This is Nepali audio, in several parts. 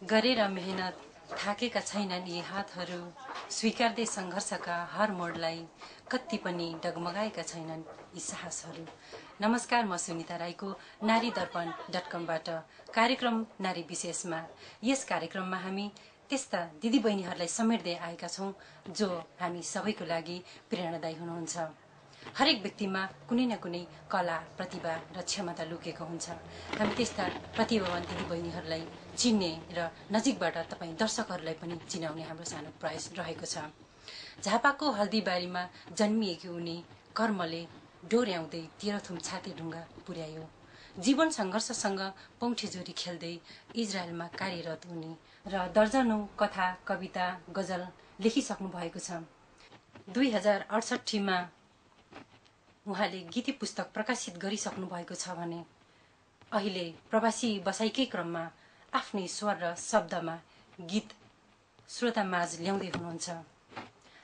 गरेर मेहनत थाकेका छैनन् यी हातहरू, स्वीकार्दै सङ्घर्षका हर मोडलाई, कति पनि डगमगाएका छैनन् यी साहसहरू। नमस्कार, म सुनिता राईको नारी दर्पण .com कार्यक्रम नारी विशेषमा यस कार्यक्रममा हामी त्यस्ता दिदीबहिनीहरूलाई समेट्दै आएका छौँ जो हामी सबैको लागि प्रेरणादायी हुनुहुन्छ। हरेक व्यक्तिमा कुनै न कुनै कला, प्रतिभा र क्षमता लुकेको हुन्छ। हामी त्यस्ता प्रतिभावान दिदीबहिनीहरूलाई चिन्ने र नजिकबाट तपाईँ दर्शकहरूलाई पनि चिनाउने हाम्रो सानो प्रयास रहेको छ। झापाको हल्दीबारीमा जन्मिएकी उनी कर्मले डोर्याउँदै तेह्रथुम छाती ढुङ्गा पुर्यायो। जीवन सङ्घर्षसँग पौठेजोरी खेल्दै इजरायलमा कार्यरत उनी र दर्जनौं कथा, कविता, गजल लेखिसक्नु भएको छ। 2068मा उहाँले गीति पुस्तक प्रकाशित गरिसक्नु भएको छ भने अहिले प्रवासी बसाइकै क्रममा आफ्नै स्वर र शब्दमा गीत श्रोतामाझ ल्याउँदै हुनुहुन्छ।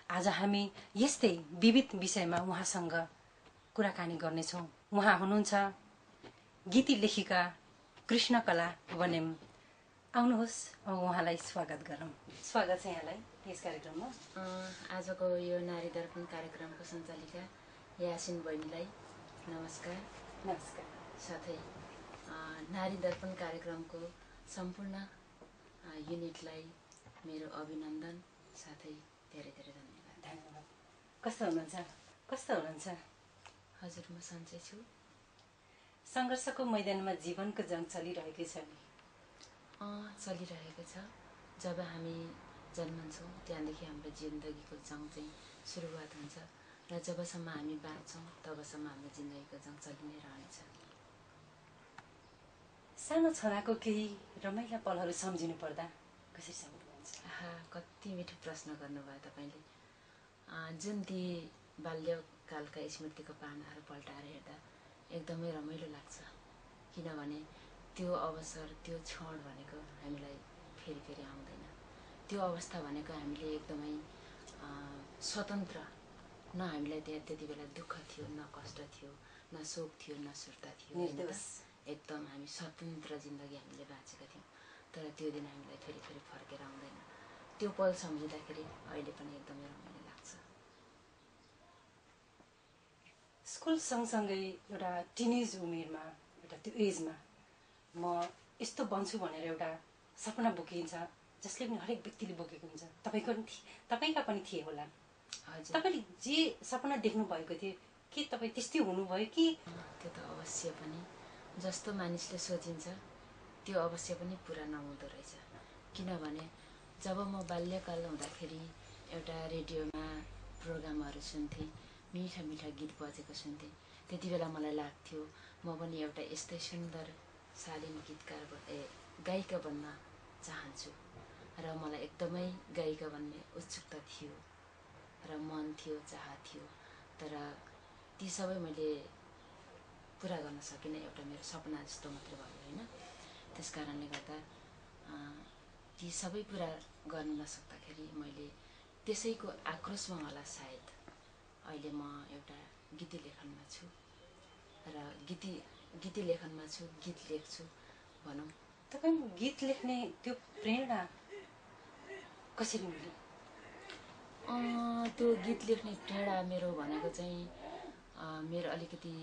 आज हामी यस्तै विविध विषयमा उहाँसँग कुराकानी गर्नेछौँ। उहाँ हुनुहुन्छ गीति लेखिका कृष्णकला बनेम। आउनुहोस्, अब उहाँलाई स्वागत गरौँ। स्वागत छ यहाँलाई यस कार्यक्रममा। आजको यो नारी दर्पण कार्यक्रमको सञ्चालिका यासिन बहिनीलाई नमस्कार। नमस्कार। साथै नारी दर्पण कार्यक्रमको सम्पूर्ण युनिटलाई मेरो अभिनन्दन, साथै धेरै धेरै धन्यवाद। धन्यवाद। कस्तो हुनुहुन्छ? हजुर, म सन्चै छु। सङ्घर्षको मैदानमा जीवनको जङ चलिरहेकै छ नि? चलिरहेको छ। जब हामी जन्मन्छौँ त्यहाँदेखि हाम्रो जिन्दगीको जङ चाहिँ सुरुवात हुन्छ र जबसम्म हामी बाँच्छौँ तबसम्म हाम्रो जिन्दगीको जङ चलि नै रहनेछ। सानो छँदाको केही रमाइला पलहरू सम्झिनु पर्दा कसरी सम्झिनुहुन्छ? कति मिठो प्रश्न गर्नुभयो तपाईँले। जुन ती बाल्यकालका स्मृतिको पानाहरू पल्टाएर हेर्दा एकदमै रमाइलो लाग्छ। किनभने त्यो अवसर, त्यो क्षण भनेको हामीलाई फेरि फेरि आउँदैन। त्यो अवस्था भनेको हामीले एकदमै स्वतन्त्र, न हामीलाई त्यति बेला दुःख थियो, न कष्ट थियो, न शोक थियो, न सुर्ता थियो। एकदम हामी स्वतन्त्र जिन्दगी हामीले बाँचेका थियौँ। तर त्यो दिन हामीलाई फेरि फेरि फर्केर आउँदैन। त्यो पल सम्झिँदाखेरि अहिले पनि एकदमै रमाइलो लाग्छ। स्कुल सँगसँगै एउटा टिनेज उमेरमा, एउटा त्यो एजमा म यस्तो बन्छु भनेर एउटा सपना बोकिन्छ, जसले पनि हरेक व्यक्तिले बोकेको हुन्छ। तपाईँका पनि थिए होला। तपाईँले जे सपना देख्नु भएको थियो, के तपाईँ त्यस्तै हुनुभयो कि? त्यो त अवश्य पनि जस्तो मानिसले सोचिन्छ त्यो अवश्य पनि पुरा नहुँदो रहेछ। किनभने जब म बाल्यकाल हुँदाखेरि एउटा रेडियोमा प्रोग्रामहरू सुन्थेँ, मिठा मिठा गीत बजेको सुन्थेँ, त्यति बेला मलाई लाग्थ्यो म पनि एउटा यस्तै सुन्दर शालीन गायिका बन्न चाहन्छु। र मलाई एकदमै गायिका बन्ने उत्सुकता थियो र मन थियो, चाह थियो। तर ती सबै मैले पुरा गर्न सकिनँ। एउटा मेरो सपना जस्तो मात्रै भयो होइन। त्यस कारणले गर्दा ती सबै पुरा गर्न नसक्दाखेरि मैले त्यसैको आक्रोशमा होला सायद अहिले म एउटा गीति लेखनमा छु र गीति लेखनमा छु, गीत लेख्छु भनौँ। तपाईँ गीत लेख्ने त्यो प्रेरणा कसरी मिल्यो? त्यो गीत लेख्ने प्रेरणा मेरो भनेको चाहिँ मेरो अलिकति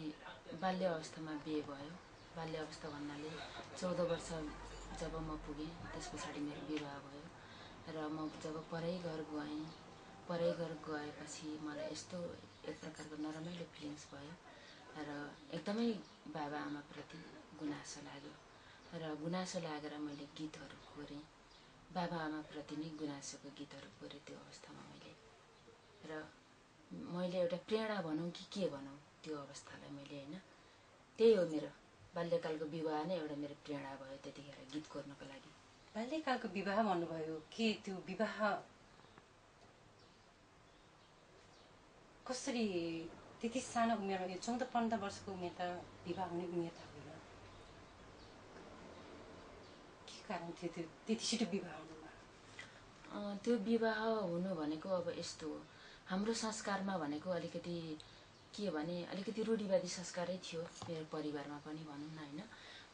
बाल्य अवस्थामा बिहे भयो। बाल्य अवस्था भन्नाले 14 वर्ष जब म पुगेँ त्यस पछाडि मेरो विवाह भयो र म जब पढाइ घर गएपछि मलाई यस्तो एक प्रकारको नरमाइलो फिलिङ्स भयो र एकदमै बाबाआमाप्रति गुनासो लाग्यो र गुनासो लागेर मैले गीतहरू कोरेँ। बाबाआमाप्रति नै गुनासोको गीतहरू कोरेँ त्यो अवस्थामा मैले एउटा प्रेरणा भनौँ कि के भनौँ त्यो अवस्थालाई मैले होइन। त्यही हो, मेरो बाल्यकालको विवाह नै एउटा मेरो प्रेरणा भयो त्यतिखेर गीत कोर्नको लागि। बाल्यकालको विवाह भन्नुभयो, के त्यो विवाह कसरी? त्यति सानो उमेरमा, यो 14-15 वर्षको उमेर त विवाह हुने उमेर त होइन। के कारण थियो त्यति छिटो विवाह हुनुमा? त्यो विवाह हुनु भनेको अब यस्तो हो, हाम्रो संस्कारमा भनेको अलिकति के भने अलिकति रूढिवादी संस्कारै थियो मेरो परिवारमा पनि भनौँ न होइन।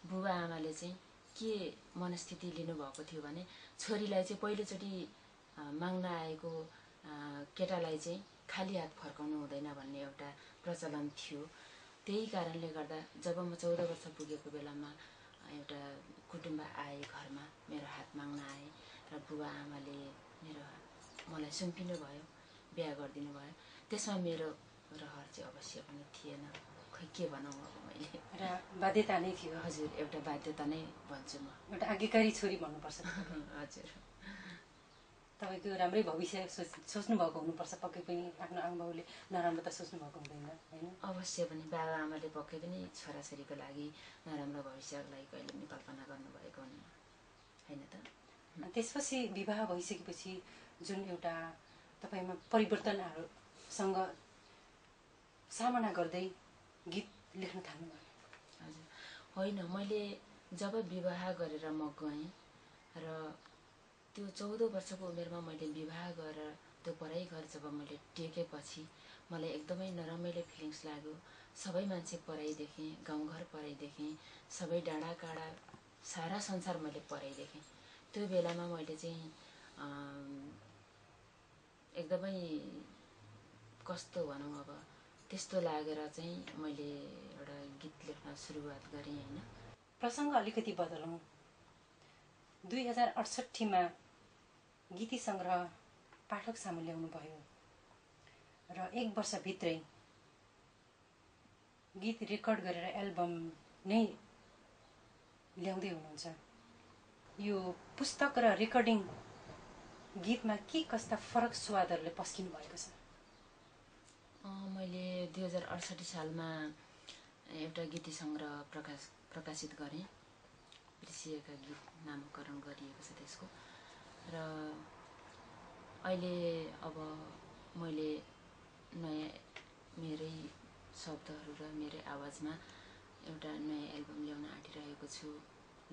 बुबा आमाले चाहिँ के मनस्थिति लिनुभएको थियो भने छोरीलाई चाहिँ पहिलोचोटि माग्न आएको केटालाई चाहिँ खाली हात फर्काउनु हुँदैन भन्ने एउटा प्रचलन थियो। त्यही कारणले गर्दा जब म 14 वर्ष पुगेको बेलामा एउटा कुटुम्ब आए घरमा, मेरो हात माग्न आए र बुबा आमाले मलाई सुम्पिनु भयो, बिहा गरिदिनु भयो। त्यसमा मेरो रहर चाहिँ अवश्य पनि थिएन। खै के भनौँ अब मैले। र बाध्यता नै थियो। हजुर, एउटा बाध्यता नै भन्छु म। एउटा आज्ञाकारी छोरी भन्नुपर्छ। हजुर। तपाईँको राम्रै भविष्य सोच्नु भएको हुनुपर्छ। पक्कै पनि आफ्नो आमाबाउले नराम्रो त सोच्नु भएको हुँदैन, होइन? अवश्य पनि बाबा आमाले पक्कै पनि छोराछोरीको लागि नराम्रो भविष्यको लागि कहिले पनि कल्पना गर्नुभएको होइन त। त्यसपछि विवाह भइसकेपछि जुन एउटा तपाईँमा परिवर्तनहरूसँग सामना गर्दै गीत लेख्न थाल्नुभयो? हजुर, होइन, मैले जब विवाह गरेर म गएँ र त्यो 14 वर्षको उमेरमा मैले विवाह गरेर त्यो पढाइ गरेर जब मैले टेकेपछि मलाई एकदमै नरमाइलो फिलिङ्स लाग्यो। सबै मान्छे पढाइदेखेँ, गाउँघर पढाइदेखेँ, सबै डाँडा काँडा सारा संसार मैले पढाइदेखेँ। त्यो बेलामा मैले चाहिँ एकदमै कस्तो भनौँ अब, त्यस्तो लागेर चाहिँ मैले एउटा गीत लेख्न सुरुवात गरेँ, होइन? प्रसङ्ग अलिकति बदलौँ। 2068मा गीति सङ्ग्रह पाठक सामु ल्याउनु भयो र 1 वर्षभित्रै गीत रेकर्ड गरेर एल्बम नै ल्याउँदै हुनुहुन्छ। यो पुस्तक र रेकर्डिङ गीतमा के कस्ता फरक स्वादहरूले पस्किनु भएको छ? मैले 2068 सालमा एउटा गीति सङ्ग्रह प्रकाशित गरेँ। बिर्सिएका गीत नामकरण गरिएको छ त्यसको। र अहिले अब मैले नयाँ मेरै शब्दहरू र मेरै आवाजमा एउटा नयाँ एल्बम ल्याउन आँटिरहेको छु।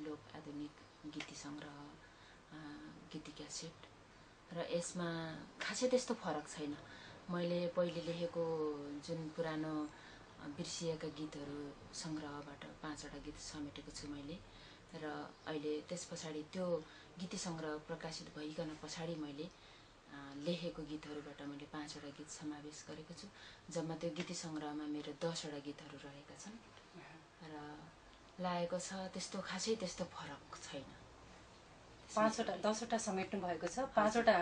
लोक आधुनिक गीति सङ्ग्रह, गीति क्यासेट। र यसमा खासै त्यस्तो फरक छैन। मैले पहिले लेखेको जुन पुरानो बिर्सिएका गीतहरू सङ्ग्रहबाट 5वटा गीत समेटेको छु मैले। र अहिले त्यस पछाडि त्यो गीति सङ्ग्रह प्रकाशित भइकन पछाडि मैले लेखेको गीतहरूबाट मैले 5वटा गीत समावेश गरेको छु। जम्मा त्यो गीति सङ्ग्रहमा मेरो 10वटा गीतहरू रहेका छन् र लागेको छ त्यस्तो खासै त्यस्तो फरक छैन। 10वटा समेट्नु भएको छ। 5वटा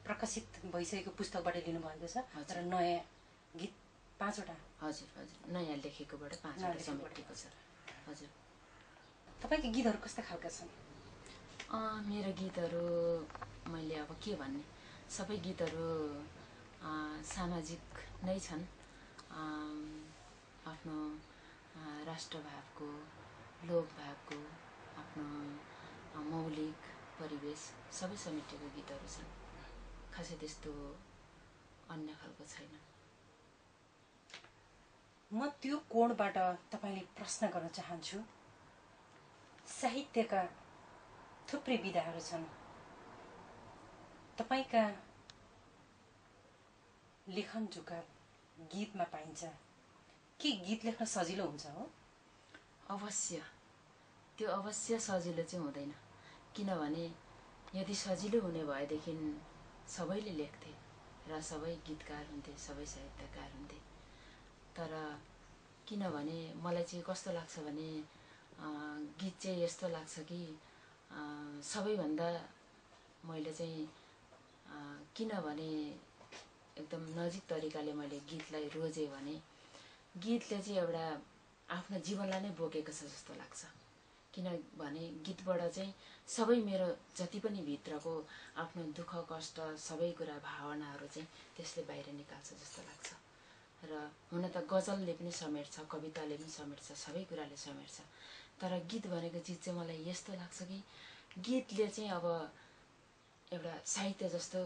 प्रकाशित भइसकेको पुस्तकबाट लिनुभएको छ र नयाँ गीत 5वटा? हजुर हजुर, नयाँ लेखेकोबाट 5वटा समेटिएको छ। हजुर। तपाईँको गीतहरू कस्ता खालका छन्? मेरो गीतहरू मैले अब के भन्ने, सबै गीतहरू सामाजिक नै छन्। आफ्नो राष्ट्रभावको, लोकभावको, आफ्नो मौलिक परिवेश सबै समेटेको गीतहरू छन्। खासै त्यस्तो अन्य खालको छैन। म त्यो कोणबाट तपाईँले प्रश्न गर्न चाहन्छु। साहित्यका थुप्रै विधाहरू छन्। तपाईँका लेखन झुकाव गीतमा पाइन्छ। के गीत लेख्न सजिलो हुन्छ हो? अवश्य। त्यो अवश्य सजिलो चाहिँ हुँदैन। किनभने यदि सजिलो हुने भएदेखि सबैले लेख्थे र सबै गीतकार हुन्थे, सबै साहित्यकार हुन्थे। तर किनभने मलाई चाहिँ कस्तो लाग्छ भने गीत चाहिँ यस्तो लाग्छ कि सबैभन्दा मैले चाहिँ किनभने एकदम नजिक तरिकाले मैले गीतलाई रोजेँ भने गीतले चाहिँ एउटा आफ्नो जीवनलाई नै बोकेको छ जस्तो लाग्छ। किनभने गीतबाट चाहिँ सबै मेरो जति पनि भित्रको आफ्नो दुःख कष्ट सबै कुरा भावनाहरू चाहिँ त्यसले बाहिर निकाल्छ जस्तो लाग्छ। र हुन त गजलले पनि समेट्छ, कविताले पनि समेट्छ, सबै कुराले समेट्छ। तर गीत भनेको चिज चाहिँ मलाई यस्तो लाग्छ कि गीतले चाहिँ अब एउटा साहित्य जस्तो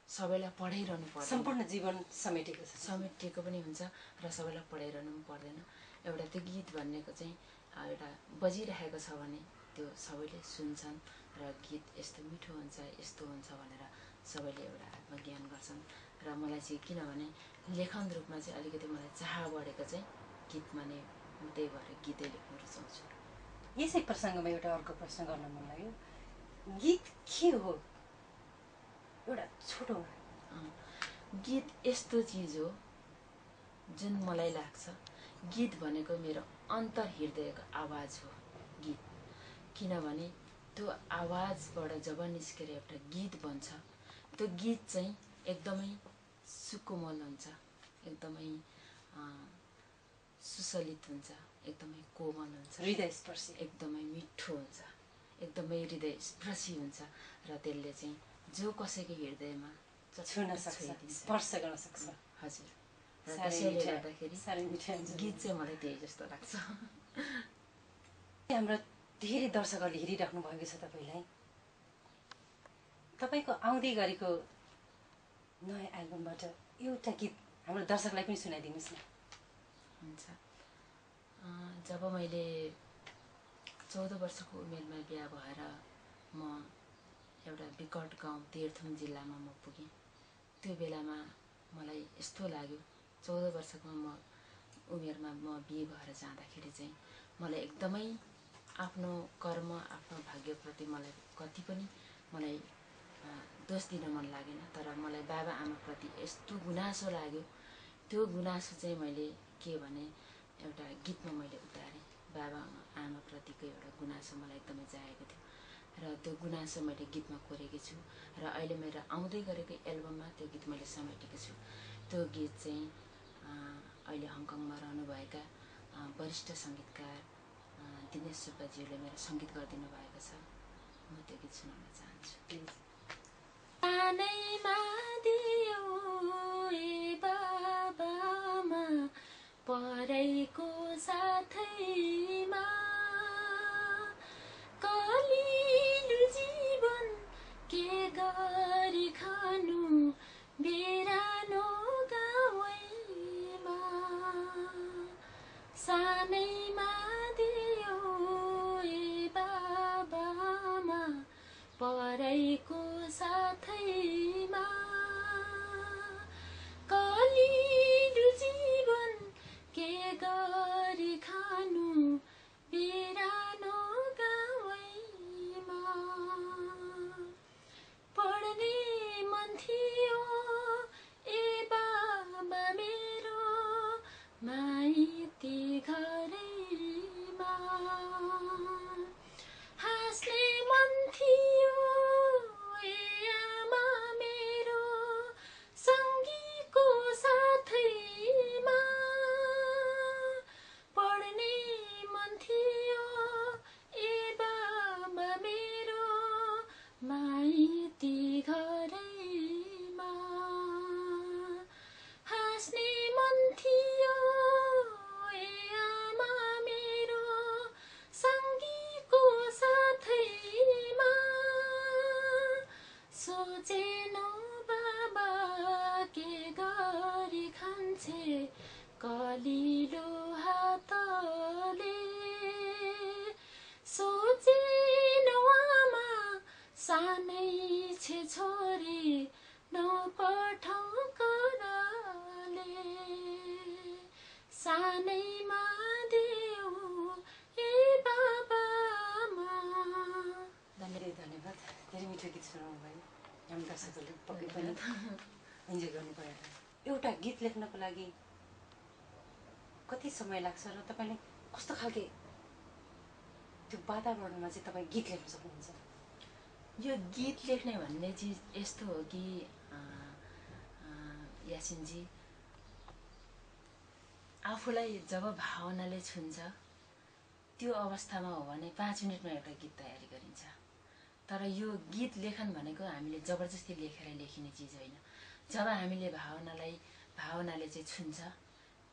सबैलाई पढाइरहनु पर्दैन। सम्पूर्ण जीवन समेटेको छ। समेटिएको पनि हुन्छ र सबैलाई पढाइरहनु पनि पर्दैन। एउटा त्यो गीत भनेको चाहिँ एउटा बजिरहेको छ भने त्यो सबैले सुन्छन् र गीत यस्तो मिठो हुन्छ, यस्तो हुन्छ भनेर सबैले एउटा आत्मज्ञान गर्छन्। र मलाई चाहिँ किनभने लेखन रूपमा चाहिँ अलिकति मलाई चाह बढेको चाहिँ गीतमा नै, त्यही भएर गीतै लेख्न रुचाउँछु। यसै प्रसङ्गमा एउटा अर्को प्रश्न गर्न मन लाग्यो, गीत के हो? एउटा छोटो गीत यस्तो चिज हो जुन मलाई लाग्छ गीत भनेको मेरो अन्तर्हृदयको आवाज हो गीत। किनभने त्यो आवाजबाट जब निस्केर एउटा गीत बन्छ, त्यो गीत चाहिँ एकदमै सुकोमल हुन्छ, एकदमै सुसलित हुन्छ, एकदमै कोमल हुन्छ, हृदयस्पर्शी, एकदमै मिठो हुन्छ, एकदमै हृदयस्पर्शी हुन्छ र त्यसले चाहिँ जो कसैको हृदयमा छुन सक्छ, स्पर्श गर्न सक्छ। हजुर, र त्यसैले गर्दाखेरि गीत चाहिँ मलाई त्यही जस्तो लाग्छ। हाम्रो धेरै दर्शकहरूले हेरिराख्नु भएको छ तपाईँलाई। तपाईँको आउँदै गरेको नयाँ एल्बमबाट एउटा गीत हाम्रो दर्शकलाई पनि सुनाइदिनुहोस् न। हुन्छ। जब मैले 14 वर्षको उमेरमा बिहा भएर म एउटा विकट गाउँ तेह्रथुम जिल्लामा म पुगेँ, त्यो बेलामा मलाई यस्तो लाग्यो 14 वर्षको उमेरमा म बिहे भएर जाँदाखेरि चाहिँ मलाई एकदमै आफ्नो कर्म, आफ्नो भाग्यप्रति मलाई कति पनि मलाई दोष दिन मन लागेन, तर मलाई बाबा आमाप्रति यस्तो गुनासो लाग्यो। त्यो गुनासो चाहिँ मैले के भने एउटा गीतमा मैले उतारेँ। बाबा आमाप्रतिको एउटा गुनासो मलाई एकदमै जागेको थियो र त्यो गुनासो मैले गीतमा कोरेकी छु र अहिले मेरो आउँदै गरेको एल्बममा त्यो गीत मैले समेटेको छु। त्यो गीत चाहिँ अहिले हङकङमा रहनुभएका वरिष्ठ सङ्गीतकार दिनेश सुब्बाज्यूले मेरो सङ्गीत गरिदिनु भएको छ। म त्यो गीत सुनाउन चाहन्छु। प्लिज। सानैमा दियो ए बाबामा पढाइको साथैमा कलिलो जीवन के गरी खानु बिरानो गाउँमा। सानैमा दियो ए बाबामा पढाइको साथैमा कलिलो जीवन के गरी खानु बिरानो गाउँमा। पढ्ने मन थियो ए बाबा मेरो माइती घरैमा। हाँस्ने मन थियो ए आमा मेरो सङ्गीको साथैमा। पढ्ने मन थियो ए बाबा मेरो माइती घरैमा। हाँस्ने मन थियो ए आमा मेरो सङ्गीको साथैमा। सोचेनौ बाबा के गरी खान्छे कलिलो हातले। सोचेनौ आमा सानै छे छोरी नपठाउ कराले। सानैमा दियो ए बाबामा। धेरै धन्यवाद। धेरै मिठो गीत सुनाउनु भयो। हाम्रो दर्शकहरूले पक्कै पनि इन्जोय गर्नुभयो होला। एउटा गीत लेख्नको लागि कति समय लाग्छ र तपाईँले कस्तो खालके त्यो वातावरणमा चाहिँ तपाईँ गीत लेख्न सक्नुहुन्छ? यो गीत लेख्ने भन्ने चिज यस्तो हो कि यासिनजी, आफूलाई जब भावनाले छुन्छ त्यो अवस्थामा हो भने 5 मिनटमा एउटा गीत तयारी गरिन्छ। तर यो गीत लेखन भनेको हामीले जबरजस्ती लेखेर लेखिने चिज होइन। जब हामीले भावनाले चाहिँ छुन्छ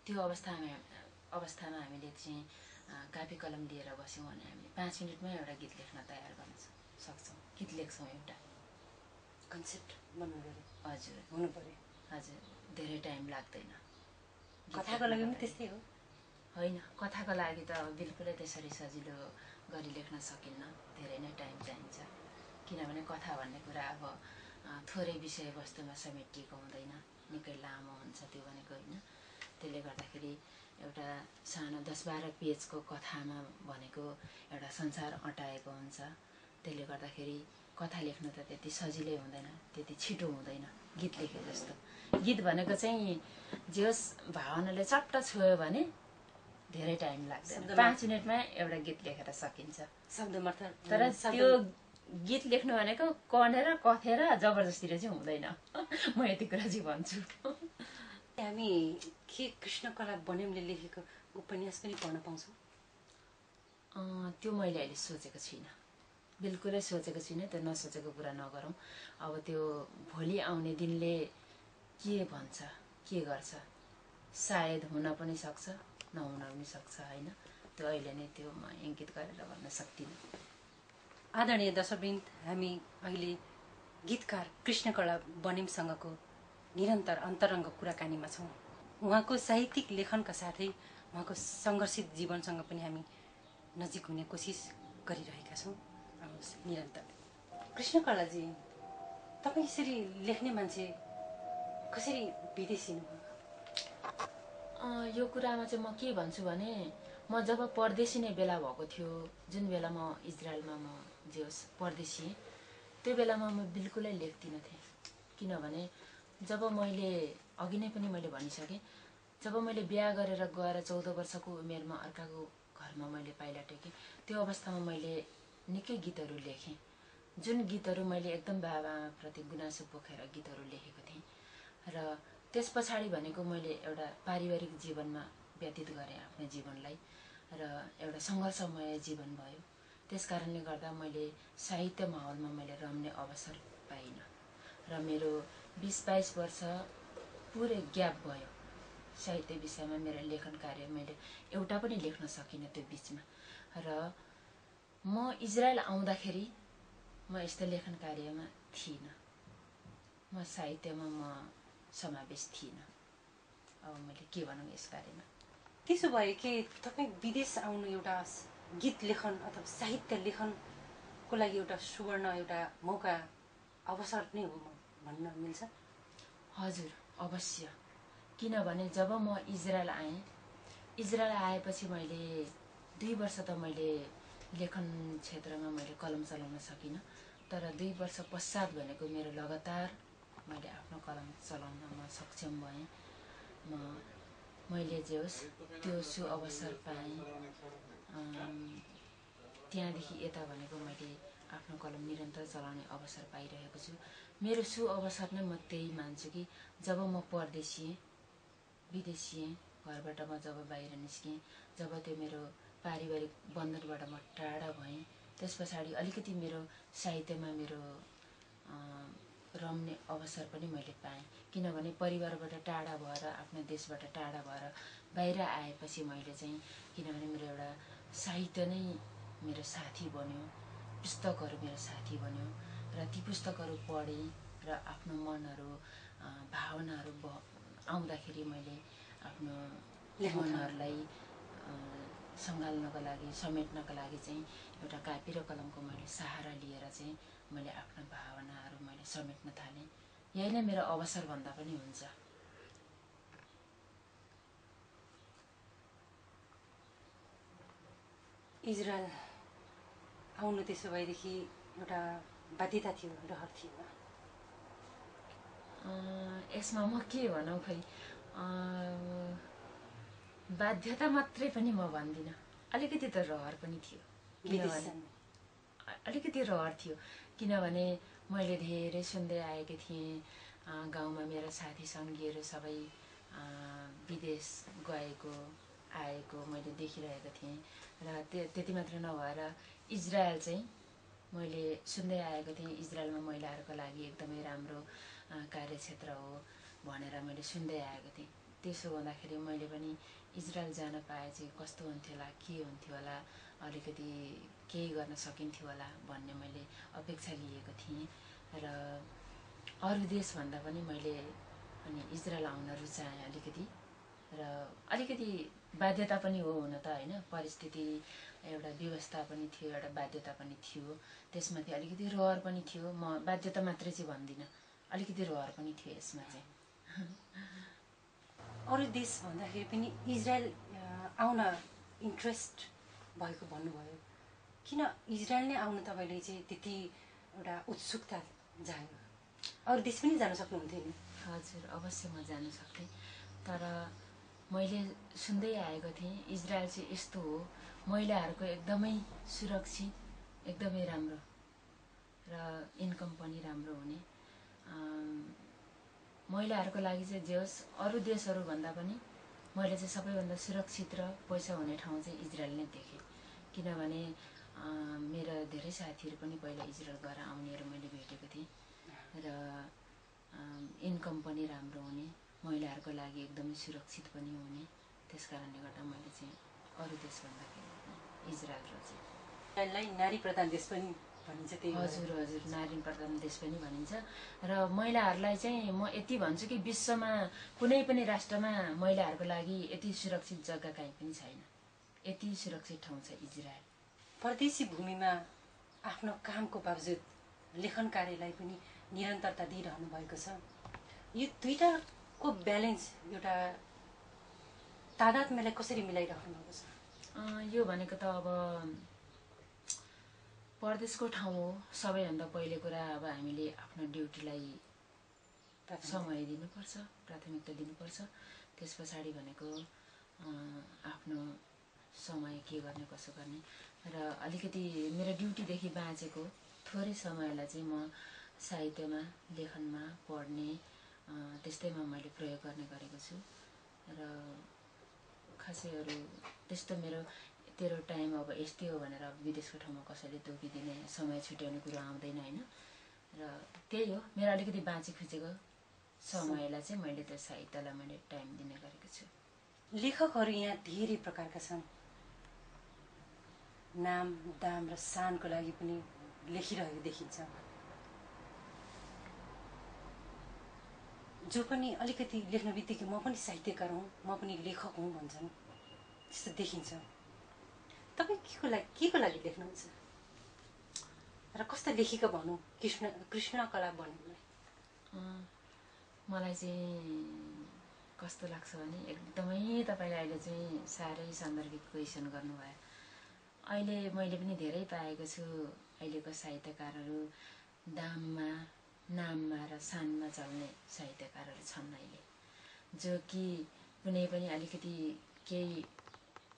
त्यो अवस्थामा हामीले चाहिँ कापी कलम लिएर बस्यौँ भने हामीले 5 मिनटमा एउटा गीत लेख्न तयार गर्न सक्छौँ। गीत लेख्छौँ। एउटा कन्सेप्ट बन्नु पऱ्यो। हजुर, हुनु पऱ्यो। हजुर, धेरै टाइम लाग्दैन। कथाको लागि पनि त्यस्तै हो? होइन, कथाको लागि त बिल्कुलै त्यसरी सजिलो गरी लेख्न सकिन्न, धेरै नै टाइम चाहिन्छ। किनभने कथा भन्ने कुरा अब थोरै विषयवस्तुमा समेटिएको हुँदैन, निकै लामो हुन्छ त्यो भनेको होइन। त्यसले गर्दाखेरि एउटा सानो 10-12 पेजको कथामा भनेको एउटा संसार अटाएको हुन्छ। त्यसले गर्दाखेरि कथा लेख्नु त त्यति सजिलै हुँदैन, त्यति छिटो हुँदैन गीत लेखे जस्तो। गीत भनेको चाहिँ जे होस् भावनाले चट्ट छोयो भने धेरै टाइम लाग्दैन, 5 मिनटमा एउटा गीत लेखेर सकिन्छ। तर त्यो गीत लेख्नु भनेको कनेर कथेर जबरजस्तीले चाहिँ हुँदैन। म यति कुरा चाहिँ भन्छु। हामी के कृष्णकला बनेमले लेखेको उपन्यास पनि पढ्न पाउँछौँ? त्यो मैले अहिले सोचेको छुइनँ, बिल्कुलै सोचेको छुइनँ। त्यो नसोचेको कुरा नगरौँ। अब त्यो भोलि आउने दिनले के भन्छ, के गर्छ, सायद हुन पनि सक्छ, नहुन पनि सक्छ होइन। त्यो अहिले नै त्यो म इङ्गित गरेर भन्न सक्दिनँ। आदरणीय दर्शकवृन्द, हामी अहिले गीतकार कृष्णकला बनेमसँगको निरन्तर अन्तरङ्ग कुराकानीमा छौँ। उहाँको साहित्यिक लेखनका साथै उहाँको सङ्घर्षित जीवनसँग पनि हामी नजिक हुने कोसिस गरिरहेका छौँ। निरन्तर कृष्णकलाजी, तपाईँ यसरी लेख्ने मान्छे कसरी विदेशिनु? यो कुरामा चाहिँ म के भन्छु भने, म जब परदेशी नै बेला भएको थियो, जुन बेला म इजरायलमा म जे होस् परदेशी, त्यो बेलामा म बिल्कुलै लेख्दिनँ थिएँ। किनभने जब मैले अघि नै पनि मैले भनिसकेँ, जब मैले बिहा गरेर गएर 14 वर्षको उमेरमा अर्काको घरमा मैले पाइला टेकेँ, त्यो अवस्थामा मैले निकै गीतहरू लेखेँ। जुन गीतहरू मैले एकदम बाबाप्रति गुनासो पोखेर गीतहरू लेखेको थिएँ। र त्यस पछाडि भनेको मैले एउटा पारिवारिक जीवनमा व्यतीत गरेँ आफ्नो जीवनलाई, र एउटा सङ्घर्षमय जीवन भयो। त्यस कारणले गर्दा मैले साहित्य माहौलमा मैले रम्ने अवसर पाइनँ, र मेरो 20-22 वर्ष पुरै ग्याप भयो साहित्य विषयमा। मेरो लेखन कार्य मैले एउटा पनि लेख्न सकिनँ त्यो बिचमा। र म इजरायल आउँदाखेरि म यस्तो लेखन कार्यमा थिइनँ, म साहित्यमा म समावेश थिइनँ। अब मैले के भनौँ यस बारेमा। त्यसो भए के तपाईँ विदेश आउनु एउटा गीत लेखन अथवा साहित्य लेखनको लागि एउटा सुवर्ण एउटा मौका अवसर नै हो भन्न मिल्छ? हजुर, अवश्य। किनभने जब म इजरायल आएँ, इजरायल आएपछि मैले 2 वर्ष त मैले लेखन क्षेत्रमा मैले कलम चलाउन सकिनँ। तर 2 वर्ष पश्चात भनेको मेरो लगातार मैले आफ्नो कलम चलाउन म सक्षम भएँ। मैले जे होस् त्यो सुअवसर पाएँ। त्यहाँदेखि यता भनेको मैले आफ्नो कलम निरन्तर चलाउने अवसर पाइरहेको छु। मेरो सुअवसर नै म त्यही मान्छु कि जब म परदेशिएँ, विदेशिएँ, घरबाट म जब बाहिर निस्केँ, जब त्यो मेरो पारिवारिक बन्धनबाट म टाढा भएँ, त्यस पछाडि अलिकति मेरो साहित्यमा मेरो रम्ने अवसर पनि मैले पाएँ। किनभने परिवारबाट टाढा भएर, आफ्नो देशबाट टाढा भएर बाहिर आएपछि मैले चाहिँ, किनभने मेरो एउटा साहित्य नै मेरो साथी बन्यो, पुस्तकहरू मेरो साथी बन्यो, र ती पुस्तकहरू पढेँ र आफ्नो मनहरू भावनाहरू आउँदाखेरि मैले आफ्नो मनहरूलाई सँगाल्नको लागि, समेट्नको लागि चाहिँ एउटा कापी र कलमको मैले सहारा लिएर चाहिँ मैले आफ्नो भावनाहरू मैले समेट्न थालेँ। यही नै मेरो अवसर भन्दा पनि हुन्छ। इजरायल आउनु त्यसो भएदेखि एउटा बाध्यता थियो, रहर थियो? यसमा म के भनौँ खै, बाध्यता मात्रै पनि म भन्दिनँ, अलिकति त रहर पनि थियो। किनभने अलिकति रहर थियो, किनभने मैले धेरै सुन्दै आएकी थिएँ, गाउँमा मेरो साथी सङ्गीहरू सबै विदेश गएको आएको मैले देखिरहेको थिएँ। र त्यति मात्र नभएर इजरायल चाहिँ मैले सुन्दै आएको थिएँ, इजरायलमा महिलाहरूको लागि एकदमै राम्रो कार्यक्षेत्र हो भनेर मैले सुन्दै आएको थिएँ। त्यसो हुँदाखेरि मैले पनि इजरायल जान पाए चाहिँ कस्तो हुन्थ्यो होला, के हुन्थ्यो होला, अलिकति केही गर्न सकिन्थ्यो होला भन्ने मैले अपेक्षा लिएको थिएँ। र अरू देशभन्दा पनि मैले अनि इजरायल आउन रुचाएँ अलिकति। र अलिकति बाध्यता पनि हो हुन त होइन, परिस्थिति एउटा व्यवस्था पनि थियो, एउटा बाध्यता पनि थियो, त्यसमाथि अलिकति रहर पनि थियो। म बाध्यता मात्रै चाहिँ भन्दिनँ, अलिकति रहर पनि थियो यसमा चाहिँ। अरू देश भन्दाखेरि पनि इजरायल आउन इन्ट्रेस्ट भएको भन्नुभयो, किन इजरायल नै आउन तपाईँले चाहिँ त्यति एउटा उत्सुकता जाग्यो? अरू देश पनि जान सक्नुहुन्थ्यो नि? हजुर, अवश्य म जान सक्थेँ, तर मैले सुन्दै आएको थिएँ इजरायल चाहिँ यस्तो हो, महिलाहरूको एकदमै सुरक्षित, एकदमै राम्रो र इन्कम पनि राम्रो हुने, महिलाहरूको लागि चाहिँ जे होस् अरू देशहरूभन्दा पनि मैले चाहिँ सबैभन्दा सुरक्षित र पैसा हुने ठाउँ चाहिँ इजरायल नै देखेँ। किनभने मेरा धेरै साथीहरू पनि पहिला इजरायल गएर आउनेहरू मैले भेटेको थिएँ र इन्कम पनि राम्रो हुने, महिलाहरूको लागि एकदमै सुरक्षित पनि हुने, त्यस कारणले गर्दा मैले चाहिँ अरू देश भन्दाखेरि इजरायल यसलाई नारी प्रधान देश पनि भनिन्छ। त्यही हजुर हजुर, नारी प्रधान देश पनि भनिन्छ र महिलाहरूलाई चाहिँ म यति भन्छु कि विश्वमा कुनै पनि राष्ट्रमा महिलाहरूको लागि यति सुरक्षित जग्गा कहीँ पनि छैन, यति सुरक्षित ठाउँ छ इजरायल। परदेशी भूमिमा आफ्नो कामको बावजुद लेखन कार्यलाई पनि निरन्तरता दिइरहनु भएको छ। यो दुईटाको ब्यालेन्स, एउटा तादात्म्यलाई कसरी मिलाइराख्नु भएको छ? यो भनेको त अब परदेशको ठाउँ हो, सबैभन्दा पहिले कुरा अब हामीले आफ्नो ड्युटीलाई समय दिनुपर्छ, प्राथमिकता दिनुपर्छ। त्यस पछाडि भनेको आफ्नो समय के गर्ने कसो गर्ने र अलिकति मेरो ड्युटीदेखि बाँचेको थोरै समयलाई चाहिँ म साहित्यमा, लेखनमा, पढ्ने त्यस्तैमा मैले प्रयोग गर्ने गरेको छु र खासै अरू त्यस्तो तेरो टाइम अब यस्तै हो भनेर अब विदेशको ठाउँमा कसैले तोकिदिने, समय छुट्याउने कुरो आउँदैन होइन। र त्यही हो, मेरो अलिकति बाँची खुचेको समयलाई चाहिँ मैले त्यो साहित्यलाई मैले टाइम दिने गरेको छु। लेखकहरू यहाँ धेरै प्रकारका छन्, नाम, दाम र शानको लागि पनि लेखिरहेको देखिन्छ। जो पनि अलिकति लेख्ने बित्तिकै म पनि साहित्यकार हुँ, म पनि लेखक हुँ भन्छन्, त्यस्तो देखिन्छ। तपाईँ के को लागि लेख्नुहुन्छ र कस्तो लेखिका भनौँ कृष्ण कला बन्नुलाई? मलाई चाहिँ कस्तो लाग्छ भने एकदमै तपाईँले अहिले चाहिँ साह्रै सान्दर्भिक क्वेसन गर्नुभयो। अहिले मैले पनि धेरै पाएको छु, अहिलेको साहित्यकारहरू दाममा, नाममा र शानमा चल्ने साहित्यकारहरू छन् अहिले, जो कि कुनै पनि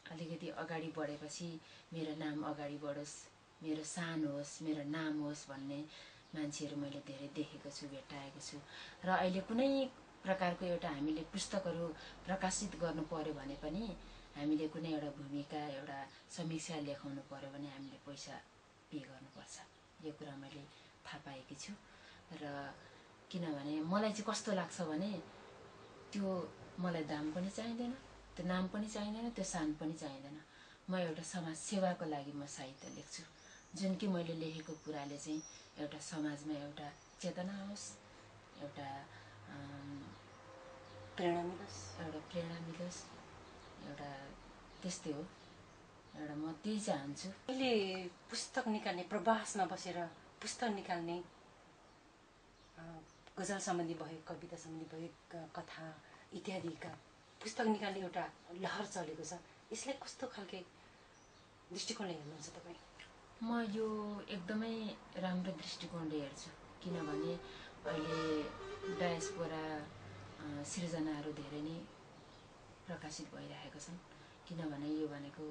अलिकति अगाडि बढेपछि मेरो नाम अगाडि बढोस्, मेरो शान होस्, मेरो नाम होस् भन्ने मान्छेहरू मैले धेरै देखेको छु, भेट्टाएको छु। र अहिले कुनै प्रकारको एउटा हामीले पुस्तकहरू प्रकाशित गर्नु पर्यो भने पनि हामीले कुनै एउटा भूमिका, एउटा समीक्षा लेखाउनु पर्यो भने हामीले पैसा पे गर्नुपर्छ। यो कुरा मैले थाहा पाएकी छु। र किनभने मलाई चाहिँ कस्तो लाग्छ भने त्यो मलाई दाम पनि चाहिँदैन, त्यो नाम पनि चाहिँदैन, त्यो शान पनि चाहिँदैन। म एउटा समाज सेवाको लागि म साहित्य लेख्छु, जुन कि मैले लेखेको कुराले चाहिँ एउटा समाजमा एउटा चेतना होस्, एउटा प्रेरणा मिलोस्, एउटा त्यस्तै हो, एउटा म त्यही चाहन्छु। अहिले पुस्तक निकाल्ने, प्रवासमा बसेर पुस्तक निकाल्ने, गजल सम्बन्धी भयो, कविता सम्बन्धी भयो, कथा इत्यादिका पुस्तक निकाल्ने एउटा लहर चलेको छ। यसलाई कस्तो खालके दृष्टिकोणले हेर्नुहुन्छ तपाईँ? म यो एकदमै राम्रो दृष्टिकोणले हेर्छु, किनभने अहिले डायस्पोरा सृजनाहरू धेरै नै प्रकाशित भइरहेका छन्। किनभने यो भनेको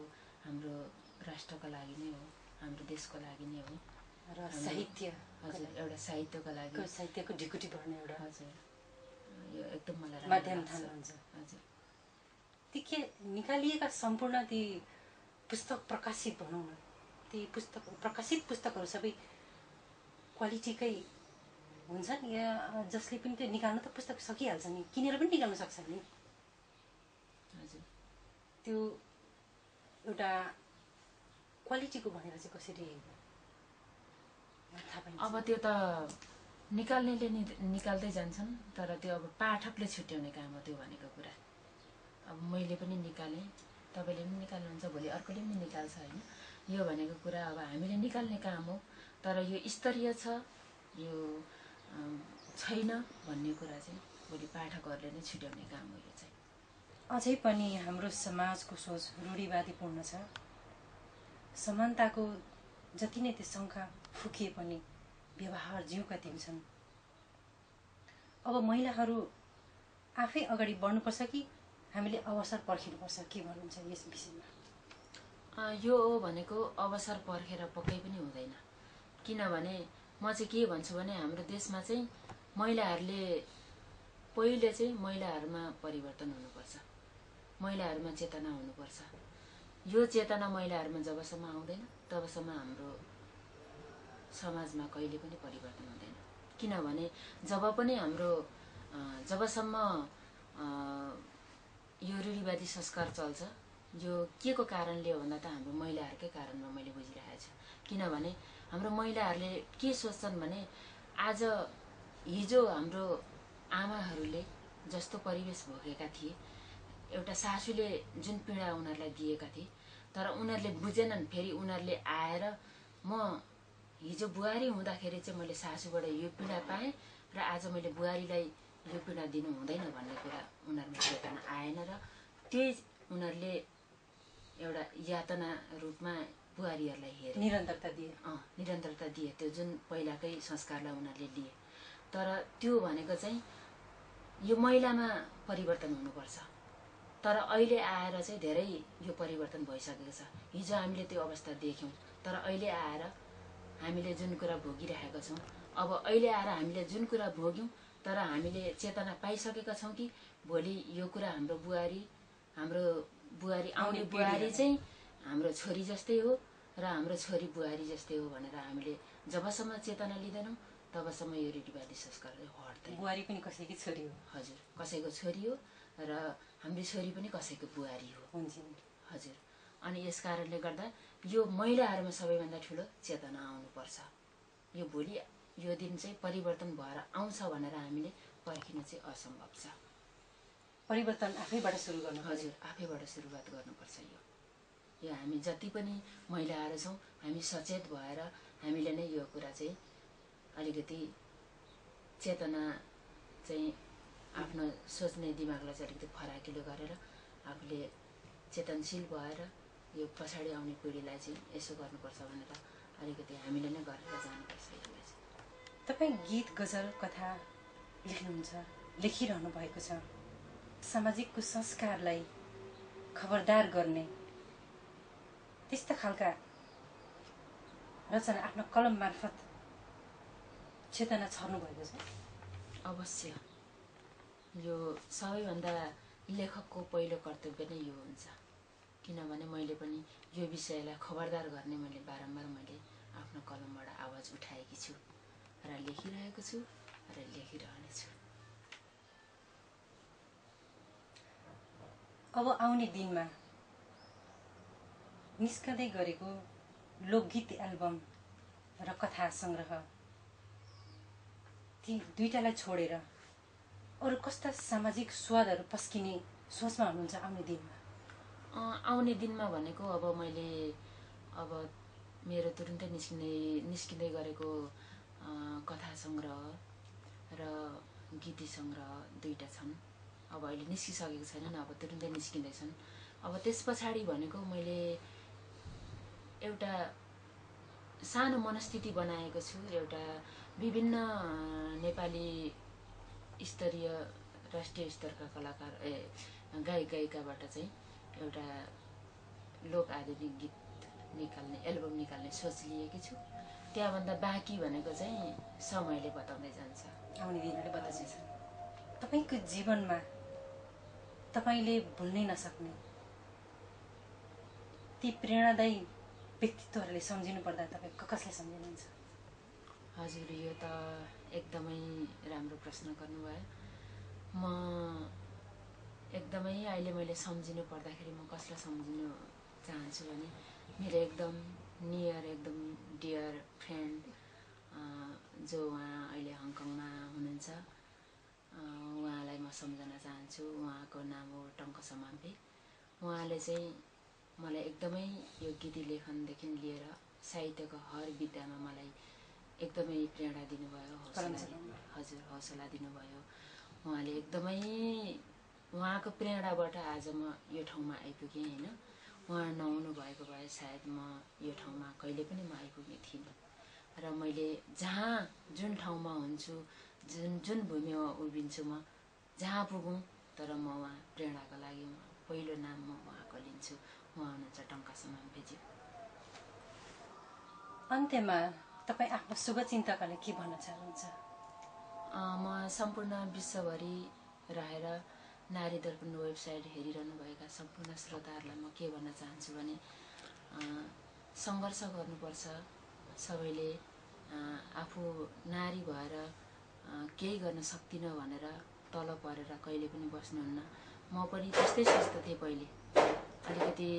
हाम्रो राष्ट्रको लागि नै हो, हाम्रो देशको लागि नै हो र साहित्य, हजुर, एउटा साहित्यको लागि, साहित्यको ढिकुटी भर्ने एउटा, हजुर, यो एकदम मलाई माध्यम थान हुन्छ। हजुर, ती के निकालिएका सम्पूर्ण ती पुस्तक प्रकाशित भनौँ न, ती प्रकाशित पुस्तकहरू सबै क्वालिटीकै हुन्छन् या जसले पनि त्यो निकाल्नु त पुस्तक सकिहाल्छ नि, किनेर पनि निकाल्न सक्छ नि? हजुर, त्यो एउटा क्वालिटीको भनेर चाहिँ कसरी थाहा पाइन्छ? अब त्यो त निकाल्नेले निकाल्दै जान्छन्, तर त्यो अब पाठकले छुट्याउने काम हो त्यो भनेको कुरा। अब मैले पनि निकालेँ, तपाईँले पनि निकाल्नुहुन्छ, भोलि अर्कोले पनि निकाल्छ होइन। यो भनेको कुरा अब हामीले निकाल्ने काम हो, तर यो स्तरीय छ, यो छैन भन्ने कुरा चाहिँ भोलि पाठकहरूले नै छुट्याउने काम हो। यो चाहिँ अझै पनि हाम्रो समाजको सोच रूढिवादीपूर्ण छ। समानताको जति नै त्यो शङ्का फुकिए पनि व्यवहार ज्यूका त्यही छन्। अब महिलाहरू आफै अगाडि बढ्नुपर्छ कि हामीले अवसर पर्खिनुपर्छ, के भन्नुहुन्छ यस विषयमा? यो भनेको अवसर पर्खेर पक्कै पनि हुँदैन। किनभने म चाहिँ के भन्छु भने हाम्रो देशमा चाहिँ महिलाहरूले पहिले चाहिँ महिलाहरूमा परिवर्तन हुनुपर्छ, महिलाहरूमा चेतना हुनुपर्छ। यो चेतना महिलाहरूमा जबसम्म आउँदैन तबसम्म हाम्रो समाजमा कहिले पनि परिवर्तन हुँदैन। किनभने जबसम्म यो रूढिवादी संस्कार चल्छ, यो के को कारणले हो भन्दा त हाम्रो महिलाहरूकै कारणमा मैले बुझिरहेको छु। किनभने हाम्रो महिलाहरूले के सोच्छन् भने हिजो हाम्रो आमाहरूले जस्तो परिवेश भोगेका थिए, एउटा सासूले जुन पीडा उनीहरूलाई दिएका थिए, तर उनीहरूले बुझेनन्। फेरि उनीहरूले आएर म हिजो बुहारी हुँदाखेरि चाहिँ मैले सासूबाट यो पीडा पाएँ र आज मैले बुहारीलाई यो पीडा दिनु हुँदैन भन्ने कुरा उनीहरूमा चेतना आएन र त्यही उनीहरूले एउटा यातना रूपमा बुहारीहरूलाई हेरे, निरन्तरता दिए त्यो जुन पहिलाकै संस्कारलाई उनीहरूले लिए। तर त्यो भनेको चाहिँ यो महिलामा परिवर्तन हुनुपर्छ। तर अहिले आएर चाहिँ धेरै यो परिवर्तन भइसकेको छ। हिजो हामीले त्यो अवस्था देख्यौँ, तर अहिले आएर हामीले जुन कुरा भोगिरहेका छौँ, अब अहिले आएर हामीले जुन कुरा भोग्यौँ तर हामीले चेतना पाइसकेका छौँ कि भोलि यो कुरा हाम्रो बुहारी आउने बुहारी चाहिँ हाम्रो छोरी जस्तै हो र हाम्रो छोरी बुहारी जस्तै हो भनेर हामीले जबसम्म चेतना लिँदैनौँ तबसम्म यो रूढिवादी संस्कार हट्दैन। बुहारी पनि कसैकी छोरी हो। हजुर, कसैको छोरी हो र हाम्रो छोरी पनि कसैको बुहारी हो। हजुर, अनि यस कारणले गर्दा यो महिलाहरूमा सबैभन्दा ठुलो चेतना आउनुपर्छ। यो भोलि यो दिन चाहिँ परिवर्तन भएर आउँछ भनेर हामीले पर्खिनु चाहिँ असम्भव छ। परिवर्तन आफैबाट सुरु गर्नु। हजुर, आफैबाट सुरुवात गर्नुपर्छ। यो हामी जति पनि महिलाहरू छौँ हामी सचेत भएर हामीले नै यो कुरा चाहिँ अलिकति चेतना चाहिँ आफ्नो सोच्ने दिमागलाई चाहिँ अलिकति फराकिलो गरेर आफूले चेतनशील भएर यो पछाडि आउने पिँढीलाई चाहिँ यसो गर्नुपर्छ भनेर अलिकति हामीले नै गरेर जानुपर्छ। यसलाई चाहिँ तपाईँ गीत गजल कथा लेख्नुहुन्छ, लेखिरहनु भएको छ। सामाजिक कुसंस्कारलाई खबरदार गर्ने त्यस्ता खालका रचना आफ्नो कलम मार्फत चेतना छर्नु भएको छ। अवश्य यो सबैभन्दा लेखकको पहिलो कर्तव्य नै यो हुन्छ। किनभने मैले पनि यो विषयलाई खबरदार गर्ने मैले बारम्बार आफ्नो कलमबाट आवाज उठाएकी छु र लेखिरहेको छु र लेखिरहनेछु। अब आउने दिनमा निस्कँदै गरेको लोकगीत एल्बम र कथा सङ्ग्रह ती दुईटालाई छोडेर अरू कस्ता सामाजिक स्वादहरू पस्किने सोचमा हुनुहुन्छ आउने दिनमा? आउने दिनमा भनेको अब मेरो तुरुन्तै निस्किँदै गरेको कथा सङ्ग्रह र गीती सङ्ग्रह दुईटा छन्। अब अहिले निस्किसकेको छैनन्, अब तुरुन्तै निस्किँदैछन्। अब त्यस पछाडि भनेको मैले एउटा सानो मनस्थिति बनाएको छु। एउटा विभिन्न नेपाली स्तरीय राष्ट्रिय स्तरका कलाकार गायक गायिकाबाट चाहिँ एउटा लोक आधुनिक गीत निकाल्ने एल्बम निकाल्ने सोच लिएकी छु। त्यहाँभन्दा बाँकी भनेको चाहिँ समयले बताउँदै जान्छ, आउने दिनले बताउँदैछ। तपाईँको जीवनमा तपाईँले भुल्नै नसक्ने ती प्रेरणादायी व्यक्तित्वहरूले सम्झिनु पर्दा तपाईँ कसलाई सम्झिनुहुन्छ? हजुर, यो त एकदमै राम्रो प्रश्न गर्नुभयो। म एकदमै अहिले मैले सम्झिनु पर्दाखेरि म कसलाई सम्झिनु चाहन्छु भने मेरो एकदम नियर, एकदम डियर फ्रेन्ड जो उहाँ अहिले हङकङमा हुनुहुन्छ, उहाँलाई म सम्झन चाहन्छु। उहाँको नाम हो टङ्क समाम्पे। उहाँले चाहिँ मलाई एकदमै यो गीती लेखनदेखि लिएर साहित्यको हर विधामा मलाई एकदमै प्रेरणा दिनुभयो, हौसला दिनुभयो। उहाँले एकदमै उहाँको प्रेरणाबाट आज म यो ठाउँमा आइपुगेँ होइन। उहाँ नहुनु भएको भए सायद म यो ठाउँमा कहिले पनि म आइपुग्ने थिइनँ। र मैले जहाँ जुन ठाउँमा हुन्छु, जुन भूमिमा उभिन्छु, म जहाँ पुगौँ तर म उहाँ प्रेरणाको लागि पहिलो नाम म उहाँको लिन्छु। उहाँ हुनुहुन्छ टङ्का समाम्पेज्यू। अन्त्यमा तपाईँ आफ्नो शुभचिन्तकले के भन्न चाहनुहुन्छ? म सम्पूर्ण विश्वभरि रहेर नारी दर्पण वेबसाइट हेरिरहनुभएका सम्पूर्ण श्रोताहरूलाई म के भन्न चाहन्छु भने सङ्घर्ष गर्नुपर्छ। सबैले आफू नारी भएर केही गर्न सक्दिनँ भनेर तल परेर कहिले पनि बस्नुहुन्न। म पनि त्यस्तै सोच्दै थिएँ पहिले। अलिकति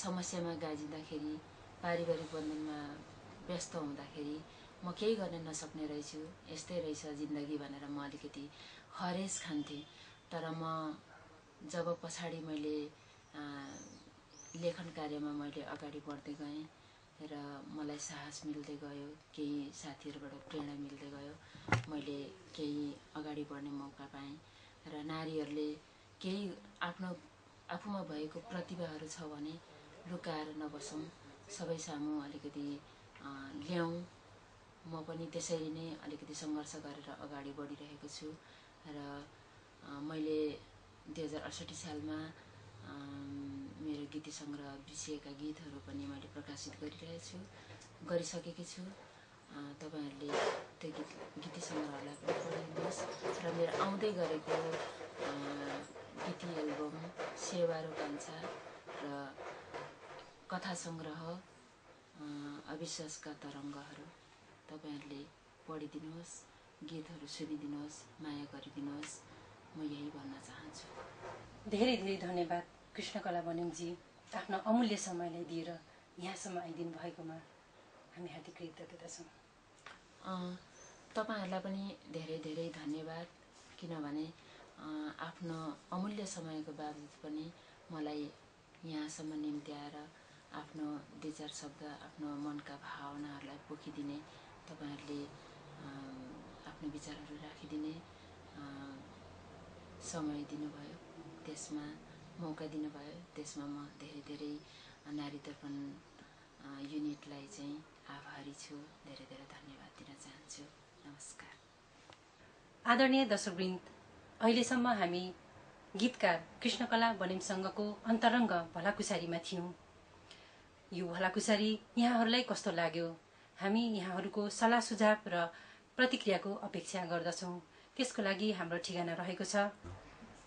समस्यामा गाजिँदाखेरि, पारिवारिक बन्धनमा व्यस्त हुँदाखेरि म केही गर्न नसक्ने रहेछु, यस्तै रहेछ जिन्दगी भनेर म अलिकति हरेस खान्थेँ। तर म जब पछाडि मैले लेखन कार्यमा मैले अगाडि बढ्दै गएँ र मलाई साहस मिल्दै गयो, केही साथीहरूबाट प्रेरणा मिल्दै गयो, मैले केही अगाडि बढ्ने मौका पाएँ। र नारीहरूले केही आफूमा भएको प्रतिभाहरू छ भने लुकाएर नबसौँ, सबै सामु अलिकति ल्याउँ। म पनि त्यसरी नै अलिकति सङ्घर्ष गरेर अगाडि बढिरहेको छु। र मैले 2068 सालमा मेरो गीति सङ्ग्रह बिर्सिएका गीतहरू पनि मैले प्रकाशित गरिसकेकी छु। तपाईँहरूले त्यो गीति सङ्ग्रहलाई पनि पढिदिनुहोस्। र मेरो आउँदै गरेको गीति एल्बम सेवारो कान्छा र कथा सङ्ग्रह अविश्वासका तरङ्गहरू तपाईँहरूले पढिदिनुहोस्, गीतहरू सुनिदिनुहोस्, माया गरिदिनुहोस्। म यही भन्न चाहन्छु। धेरै धेरै धन्यवाद कृष्णकला बनेमजी, आफ्नो अमूल्य समयलाई दिएर यहाँसम्म आइदिनु भएकोमा हामी हार्दिक कृतज्ञता छौँ। तपाईँहरूलाई पनि धेरै धेरै धन्यवाद, किनभने आफ्नो अमूल्य समयको बावजुद पनि मलाई यहाँसम्म निम्ति आएर आफ्नो 2-4 शब्द आफ्नो मनका भावनाहरूलाई पोखिदिने, तपाईँहरूले आफ्नो विचारहरू राखिदिने समय दिनुभयो, त्यसमा मौका दिनुभयो, त्यसमा म धेरै धेरै नारी दर्पण युनिटलाई चाहिँ आभारी छु। धेरै धेरै धन्यवाद दिन चाहन्छु। नमस्कार। आदरणीय दर्शकवृन्द, अहिलेसम्म हामी गीतकार कृष्णकला बनेमसँगको अन्तरङ्ग भलाकुसारीमा थियौँ। यो भलाकुसारी यहाँहरूलाई कस्तो लाग्यो? हामी यहाँहरूको सल्लाह सुझाव र प्रतिक्रियाको अपेक्षा गर्दछौँ। त्यसको लागि हाम्रो ठेगाना रहेको छ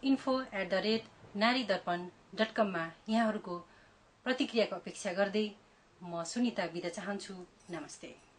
info@naridharpan.com मा यहाँहरूको प्रतिक्रियाको अपेक्षा गर्दै म सुनिता बिदा चाहन्छु। नमस्ते।